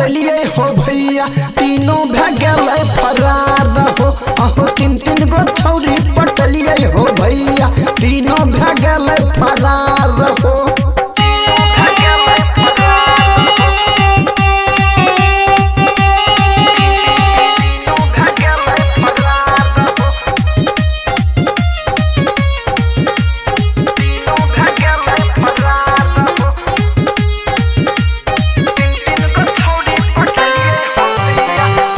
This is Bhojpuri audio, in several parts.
पटलिए हो भैया, तीनों भे गेलै फरार हो। अहो तीन तीन गो छौरी पटलिए हो भैया, तीनों भे गेलै फरार हो।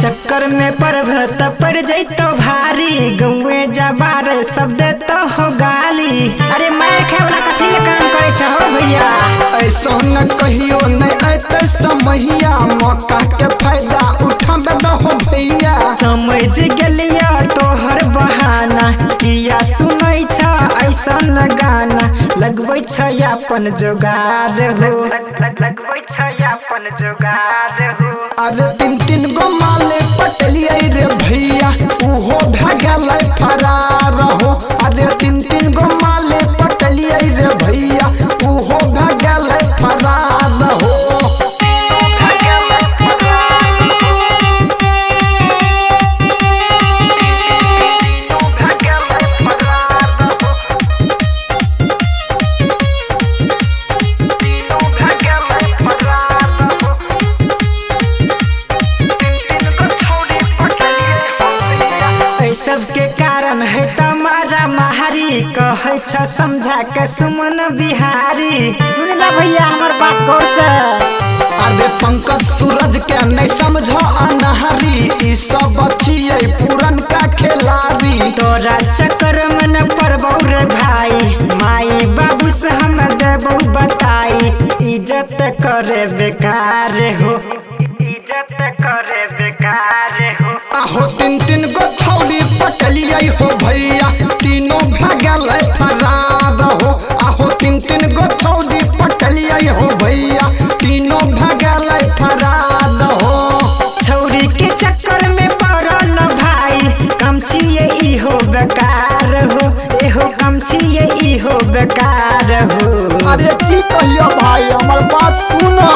चक्कर में पर्वत पड़ जैतो भारी, गौए जबार सब देतो हो गाली। अरे मार खाए वाला कथी ले काम करे छ हो भैया। ऐसा न कहियो नहीं ऐते समैया, मौका के फायदा उठाबे दहो भैया। समझ गेलिया तोहर बहाना, किया सुनै छ ऐसन गाना, लगबै छ अपन जोगार हो, लगबै छ अपन जोगार हो। अरे तीन तीन गो माले पटलिए रे भैया, उहो भे गेलै फरार हो। अरे तीन तीन गो माले पटलिए रे भैया, उहो भे गेलै फरार हो। सब के कारण है तुम्हारा महारी, कहै छ समझा के सुमन बिहारी। सुन ला भैया हमर बात गौर से। अरे पंकज सूरज के नहीं समझो अनहरी, ई सब छियै पुरनका खिलाड़ी। तोरा चक्कर में न पड़बौ रे भाई, माई बाबू से हम देबौ बताई। इज्जत करे बेकार हो, इज्जत करे बेकार हो। आहो तीन तीन गो छौरी पटलिए हो भैया, तीनों भे गेलै फरार हो। आहो तीन तीन गो छौरी पटलिए हो भैया, तीनों भे गेलै फरार हो। छौरी के चक्कर में पड़ल भाई, कम छियै इहो बेकार हो, एहो कम छियै इहो बेकार हो। अरे की कहियो भाई, हमर बात सुनो।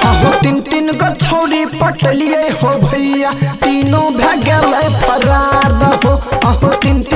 आहो तीन तीन गो छौरी पटलिए हो भैया, तीनों भे गेलै फरार हो। आहो तीन तीन